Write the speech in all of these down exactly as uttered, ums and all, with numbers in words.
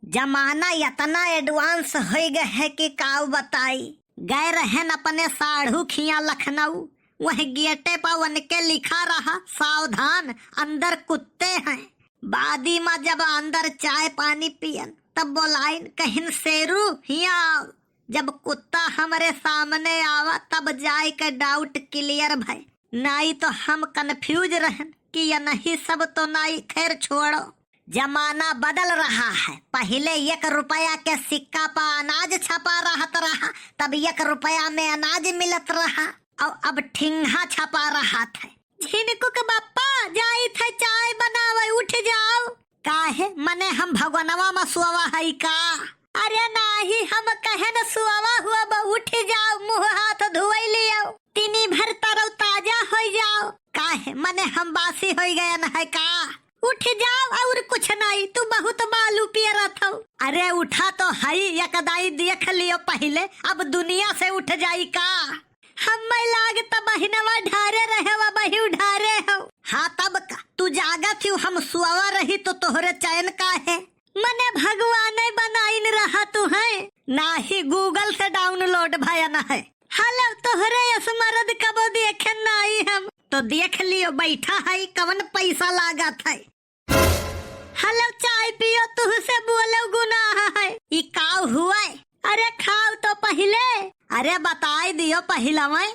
जमाना इतना advance होइ गए है कि काउ बताई। गए रहन अपने साढ़ू खिया लखनऊ, वह गेटे पर उनके लिखा रहा, "सावधान, अंदर कुत्ते हैं।" बादी मा जब अंदर चाय पानी पियन, तब बोलाइन, कहिन, "शेरू, हिया आओ।" जब कुत्ता हमरे सामने आवा, तब जाए के doubt clear भय, नाई तो हम confuse रहन कि ये नहीं सब तो नाई। खैर छोड़ो, जमाना बदल रहा है। पहिले एक रुपया के सिक्का पा अनाज छपा रहत रहा, तब एक रुपया में अनाज मिलत रहा, और अब ठिंगा छपा रहत है। झिनकुक बप्पा, जाइत है चाय बनावे, उठ जाओ। काहे, मने हम भगवानवा मा सोवा हई का? अरे नाही, हम कहेन सोवा हुआ बा, उठ जाओ, मुँह हाथ धोई लियो, तिनी भर तरौ ताजा होइ जाओ। काहे, मने हम बासी होइ गयन है का? उठ जाओ और कुछ नहीं, तू बहुत बालू पियरत हौ। अरे उठा तो हई, एक दाई देख लियो पहिले, अब दुनिया से उठ जाई का? हम्मै लाग त बहिनवा ढारे रहे, वा बहिउ ढारे हौ। हाँ तब का, तू जागत ही, हम सुआवा रही तो तोहरे चैन का है? मने भगवाने बनाइन रहा तू है, नाही Google से download भयन है। हलो, तोहरे यस मरद कबो देखे नाई हम। तो देख लियो, बैठा है, कवन पैसा लागत है। हलो, चाय पियो, तुहसे बोलो गुनाह है। ई काउ हुए? अरे खाओ तो पहिले। अरे बताई दियो पहिलवे।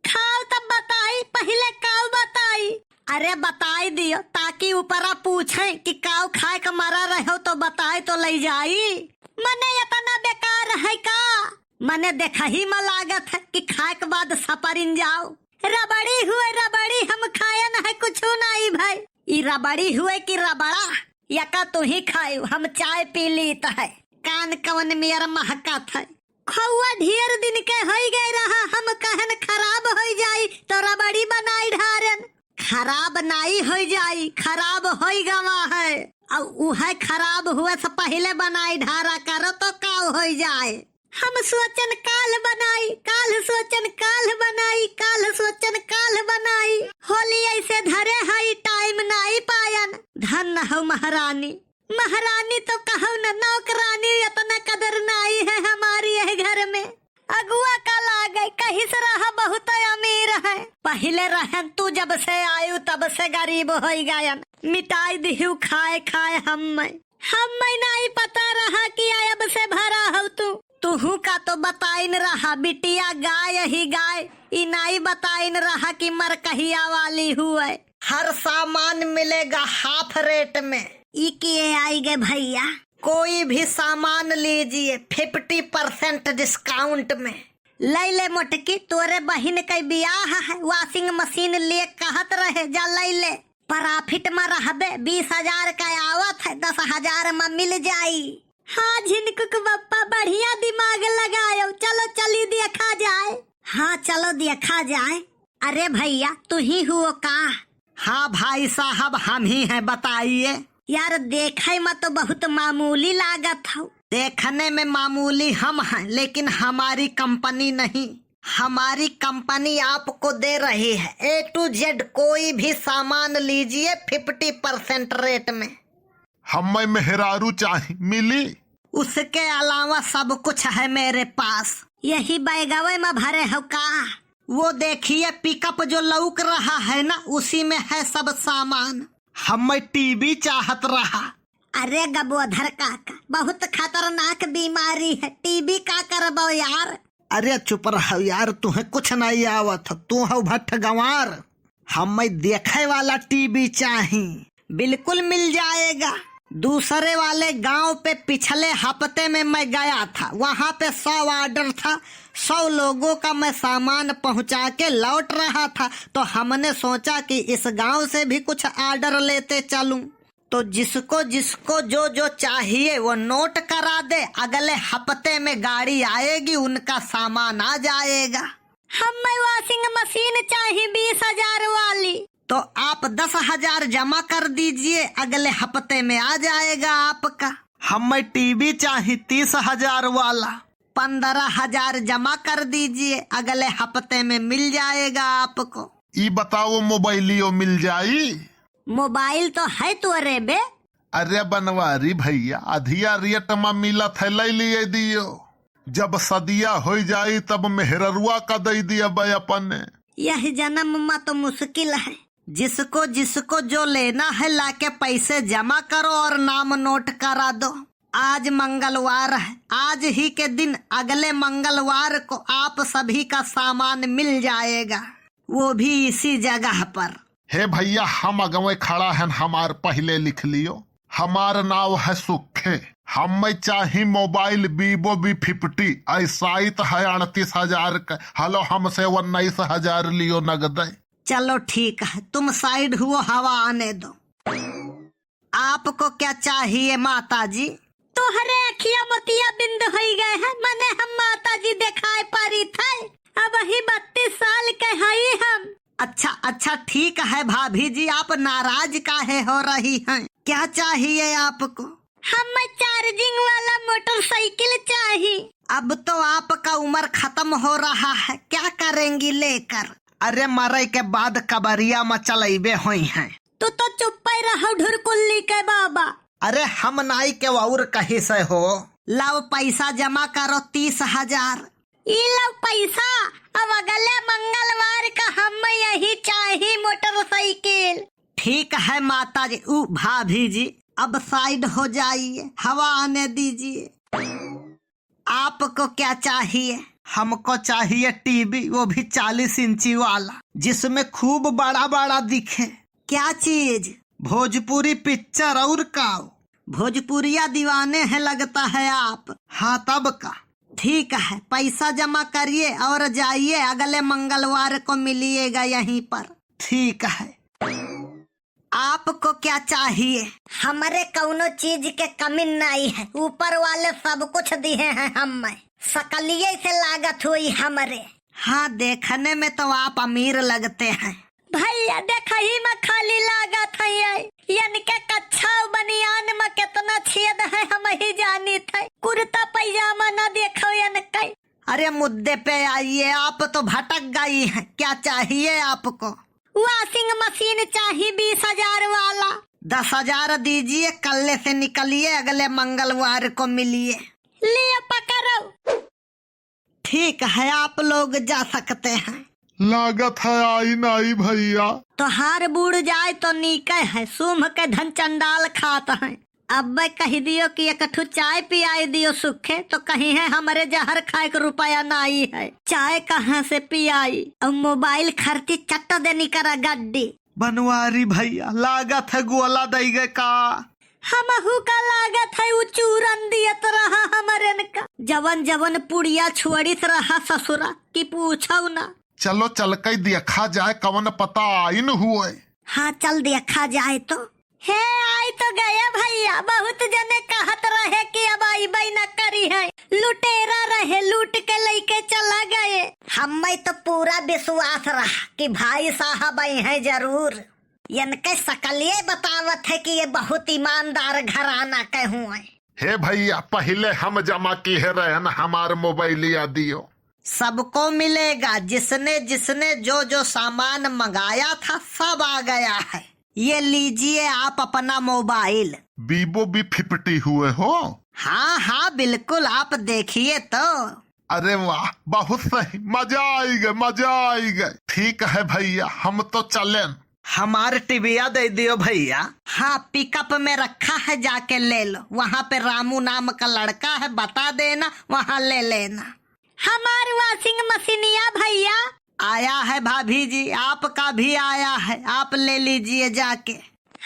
खाओ तब बताई, पहिले काउ बताई? अरे बताई दियो, ताकि ऊपरा पूछे कि काउ खाए के मरा रहो तो बताए तो लई जाई। मने इतना बेकार है का? मने देखही में लागत है कि खाए के बाद सपरिन जाओ। रबड़ी हुए रबड़ी, हम खायन है कुछ नाई भाई। ई रबड़ी हुए कि रबड़ा? यका तू ही खायु, हम चाय पी लीत है। कान कवन मेर महकत है। खौआ ढेर दिन के होई गए रहा, हम कहन खराब होई जाई तो रबड़ी बनाई ढारन। खराब नाई होई जाई, खराब होई गवा है। और उहे खराब हुए से पहिले बनाई ढारा करो तो का होई जाए। हम सोचन काल बनाई, काल सोचन काल बनाई, काल सोचन काल बनाई। होली ऐसे धरे हई, time नाई पायन। धन हो महारानी, महारानी तो कहौ न, नौकरानी, इतना कदर नाई है हमारी यह घर में। अगुआ का लागे, कहिस रहा बहुत अमीर है। पहिले रहन तू जब से आयु तब से गरीब होई गयन, मिटाई दिहु खाए खाए हम्मै। हम्मै नाई पता रहा कि अयब से भरा हौ तू। तुहू का तो बताइन रहा, बिटिया गाय ही गाय, ई नाई बताइन रहा कि मरकहिया वाली हुए। हर सामान मिलेगा half rate में। ई किए आई गे भैया? कोई भी सामान लीजिए fifty percent discount में। लई ले मोटकी, तोरे बहिन के बियाह है, washing machine लिए कहत रहे, जा लई ले। Profit में रहबे, बीस हजार का आवत है, दस हजार में मिल जाई। हाँ झिनकुक बप्पा, बढ़िया दिमाग लगायो, चलो चली देखा जाए। हाँ चलो देखा जाए। अरे भैया, तू ही हुओ का? हाँ भाई साहब, हम ही हैं, बताइए। यार, देखे में तो बहुत मामूली लागत हौ। देखने में मामूली हम हैं, लेकिन हमारी कंपनी नहीं। हमारी कंपनी आपको दे रही है A to Z, कोई भी सामान लीजिए fifty percent rate में। हम्मै मेहरारू चाही, मिली? उसके अलावा सब कुछ है मेरे पास। यही बैगवे में भरे हो का? वो देखिए, pickup जो लौक रहा है ना, उसी में है सब सामान। हम्मै TV चाहत रहा। अरे गबोधर काका, बहुत खतरनाक बीमारी है, TV का करबो यार? अरे चुप रहो यार, तुहे कुछ नहीं आवत, तू हो भट्ठ गंवार। हम्मै देखे वाला TV चाही। बिल्कुल मिल जाएगा। दूसरे वाले गांव पे पिछले हफ्ते में मैं गया था, वहां पे सौ order था, सौ लोगों का मैं सामान पहुंचा के लौट रहा था, तो हमने सोचा कि इस गांव से भी कुछ order लेते चलूं। तो जिसको जिसको जो जो चाहिए वो note करा दे, अगले हफ्ते में गाड़ी आएगी, उनका सामान आ जाएगा। हम्मै washing machine चाही बीस हजार वाली। तो आप दस हजार जमा कर दीजिए, अगले हफ्ते में आ जाएगा आपका। हम्मै TV चाही तीस हजार वाला। पन्द्रह हजार जमा कर दीजिए, अगले हफ्ते में मिल जाएगा आपको। ई बताओ, मोबाइलियो मिल जाई? मोबाइल तो है तोरे बे, अरे बनवारी भइया, अधिया रेट मा मिलत है, लइ लिये दियो। जब सदिया होइ जाई, तब मेहररुआ का दइ दियबे अपने। यह जनम मा तो मुश्किल है। जिसको जिसको जो लेना है, लाके पैसे जमा करो और नाम नोट करा दो। आज मंगलवार है, आज ही के दिन, अगले मंगलवार को आप सभी का सामान मिल जाएगा, वो भी इसी जगह पर। हे भइया, हम अगवे खड़ा हन, हमार पहिले लिख लियो। हमार नाव है सुखे। हमें चाही मोबाइल Vivo V fifty, ऐसाइत है अड़तीस हजार का। हलो, हमसे उन्नीस हजार लियो नगदे। चलो ठीक है, तुम side हुओ, हवा आने दो। आपको क्या चाहिए माता जी? तोहरे अखिया मोतिया बिंद होई गए हैं, मने हम माता जी देखाए पारी थे। अबही बत्तीस साल के हई हम। अच्छा, अच्छा, ठीक है भाभी जी, आप नाराज काहे हो रही हैं? क्या चाहिए आपको? हमें charging वाला मोटरसाइकिल चाही। अब तो आपका उम्र खत्म हो रहा है, क्या करेंगी लेकर? अरे, मरे के बाद कबरिया में चलैबे होई हैं। तू तो चुप्पे रहो ढुरकुल्ली के बाबा। अरे, हम नाई के और कही से हो। लाओ पैसा जमा करो, तीस हजार। ई लो पैसा, अब अगले मंगलवार का हम यही चाही मोटरसाइकिल। ठीक है माता जी, उ भाभी जी, अब side हो जाइए, हवा आने दीजिए। आपको क्या चाहिए? हमको चाहिए टीवी, वो भी चालीस इंची वाला, जिसमें खूब बड़ा बड़ा दिखे। क्या चीज? भोजपुरी पिक्चर, और का? भोजपुरिया दीवाने हैं लगता है आप। हाँ, तब का। ठीक है, पैसा जमा करिए और जाइए, अगले मंगलवार को मिलिएगा यहीं पर। ठीक है। आपको क्या चाहिए? हमरे कउनो चीज के कमी नाई है, ऊपर वाले सब कुछ दिहे हैं हमें। सकलिये से लागत हुई हमरे। हाँ, देखने में तो आप अमीर लगते हैं। भइया, देखही में खाली लागत है ये। यनके कच्छा बनियान में कितना छेद है, हमही जानित है। कुर्ता पैजामा न देखो यनके। अरे, मुद्दे पे आइए, आप तो भटक गई हैं। क्या चाहिए आपको? Washing machine चाही बीस हजार वाला। दस हजार दीजिए, कल से निकलिए, अगले मंगलवार को मिलिए। लिए पकड़ो। ठीक है, आप लोग जा सकते हैं। लागत है आई नाई भइया। तोहार बूड़ जाए तो नीके है, सूंभ के धन चंडाल खात हैं। अब्बे कहि दियो कि एक ठु चाय पियाई दियो सुखे, तो कहिहैं हमरे जहर खाए के रुपया नाई है, चाय कहाँ से पियाई? अउ मोबाइल खर्ची चट्ट देनी करा गड्डी। बनवारी भइया, लागत है गोला दई गए का? हमहू का लागत है उ चूरन दियत रहा हमरेन का, जवन जवन पुड़िया छोड़ित रहा ससुरा, कि पूछो ना। चलो चल के देखा जाए, कवन पता आइन हुए। हाँ, चल देखा जाए तो। हे, आई तो गए भइया, बहुत जने कहत रहे कि अब अइबे न करिहैं, लुटेरा रहे, लूट के लइके चला गए। हम्मे तो पूरा विश्वास रहा कि भाई साहब अइहैं जरूर। यनके सकलिये बतावत है कि ये बहुत ईमानदार घराना के हुए। हे भइया, पहिले हम जमा किहे रहन, हमार मोबाइलिया दियो। सबको मिलेगा, जिसने जिसने जो जो सामान मंगाया था, सब आ गया है। ये लीजिए आप अपना मोबाइल। Vivo V fifty हुए हो? हाँ, हाँ, बिल्कुल, आप देखिए तो। अरे वाह, बहुत सही, मजा आई गए, मजा आई गए। ठीक है भइया, हम तो चलेन। हमार टिबिया दे दियो भइया। हाँ, pickup में रखा है, जाके ले लो। वहाँ पे रामू नाम का लड़का है, बता देना, वहाँ ले लेना। हमार washing मशीनिया भइया। आया है भाभी जी, आपका भी आया है, आप ले लीजिए जाके।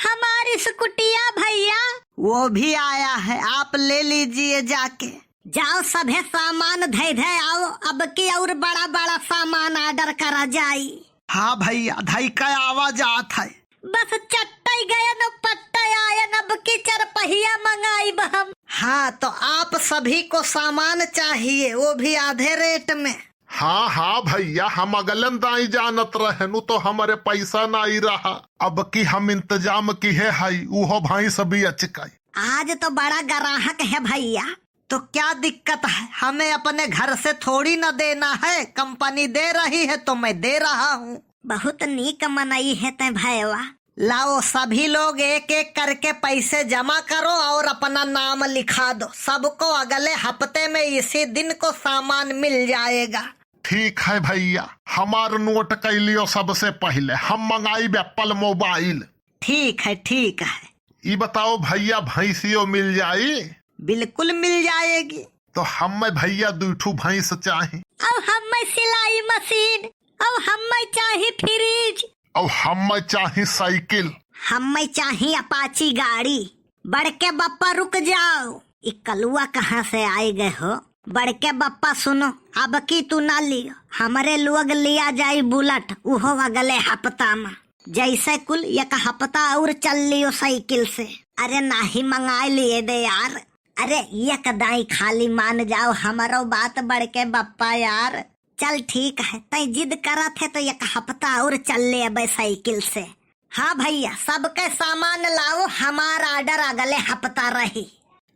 हमार स्कूटिया भइया। वो भी आया है, आप ले लीजिए जाके। जाओ सभे सामान धइ धइ आओ, अब की और बड़ा बड़ा सामान order करा जाई। हाँ भइया, धइ के आवा जात है। बस चट्टई गयन पट्टई आयन, अब की चरपहिया मंगाइब हम। हाँ, तो आप सभी को सामान चाहिए, वो भी आधे रेट में। हाँ, हाँ भइया, हम अगलन दाई जानत रहेन, उ तो हमरे पैसा नाई रहा। अब की हम इंतजाम किहे हई, उहो भैंस बेच के। आज तो बड़ा ग्राहक है भइया। तो क्या दिक्कत है, हमें अपने घर से थोड़ी न देना है, कंपनी दे रही है तो मैं दे रहा हूँ। बहुत नीक मनई है तै भयवा, लाओ, सभी लोग एक एक करके पैसे जमा करो और अपना नाम लिखा दो। सबको अगले हफ्ते में इसी दिन को सामान मिल जाएगा। ठीक है भैया, हमार नोट कइ लियो, सबसे पहिले हम मंगाइब Apple mobile। ठीक है, ठीक है। ई बताओ भैया, भैंसियो मिल जाई? बिल्कुल मिल जाएगी। तो हम्मे भैया दुइ ठू भैंस चाही। और हम्मे सिलाई मशीन, और हम्मे चाही fridge। और हम्मे चाही साइकिल। हम्मे चाही Apache गाड़ी। बड़के बप्पा रुक जाओ, ई कलुआ कहाँ से आइ गए हो? बड़के बप्पा सुनो, अब की तू ना लियो, हमरे लोग लिया जाई Bullet, उहो अगले हफ्ता में। जैसे कुल एक हफ्ता और चल लियो साइकिल से। अरे नाही, मंगाए लिए दे यार। अरे एक दाई खाली मान जाओ हमरो बात बड़के बप्पा यार। चल ठीक है, तै जिद करत है तो एक हफ्ता और चल ले अबे साइकिल से। हाँ भैया, सबके सामान लाओ, हमार order अगले हफ्ता रही।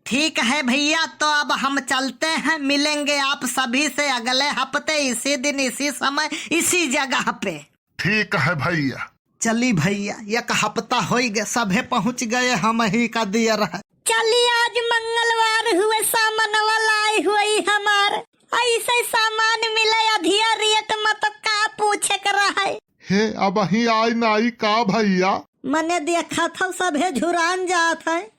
ठीक है भैया, तो अब हम चलते हैं, मिलेंगे आप सभी से अगले हफ्ते इसी दिन, इसी समय, इसी जगह पे। ठीक है भैया। चली भैया, एक हफ्ता होइ गए, सभे पहुँच गए, हमही का दियर है। चली, आज मंगलवार हुए, सामानवा लाए हुए हमार, ऐसे सामान मिले अधिया rate में तो का पूछे के रहे। हे, अबही आइ नाई का भैया? मने देखत हौ सभे झुरान जात है,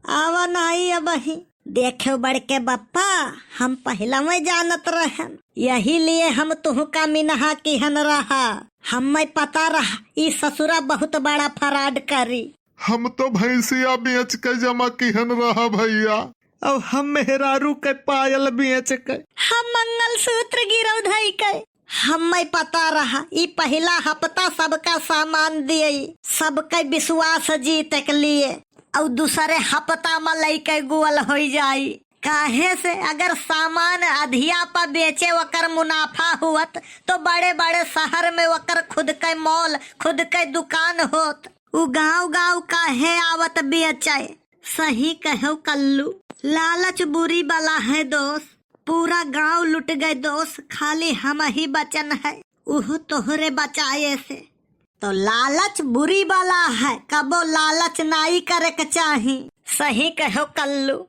आवा नाई अबही। देखे बड़के बप्पा, हम पहिलवे जानत रहन, यही लिए हम तुहका मिनहा किहन रहा। हम्मे पता रहा, ई ससुरा बहुत बड़ा fraud करी। हम तो भैंसिया बेच के जमा किहन रहा भैया। और हम मेहरारू के पायल बेच के। हम मंगलसूत्र गिरौ धई के। हम्मे पता रहा, ई पहिला हफ्ता सबका सामान दिए, सबके विश्वास जीते के लिए, और दूसरे हफ्ता में लइके गोल होइ जाई। काहे से अगर सामान अधिया पर बेचे ओकर मुनाफा हुअत, तो बड़े बड़े शहर में ओकर खुद के mall, खुद के दुकान होत। उ गाँव गाँव काहे आवत बेचे? सही कहो कल्लू, लालच बुरी बला है दोस्त, पूरा गाँव लुट गए दोस्त, खाली हमही बचन है, उहो तोहरे बचाए से। तो लालच बुरी बला है, कबो लालच नाई करे के चाही। सही कहो कल्लू।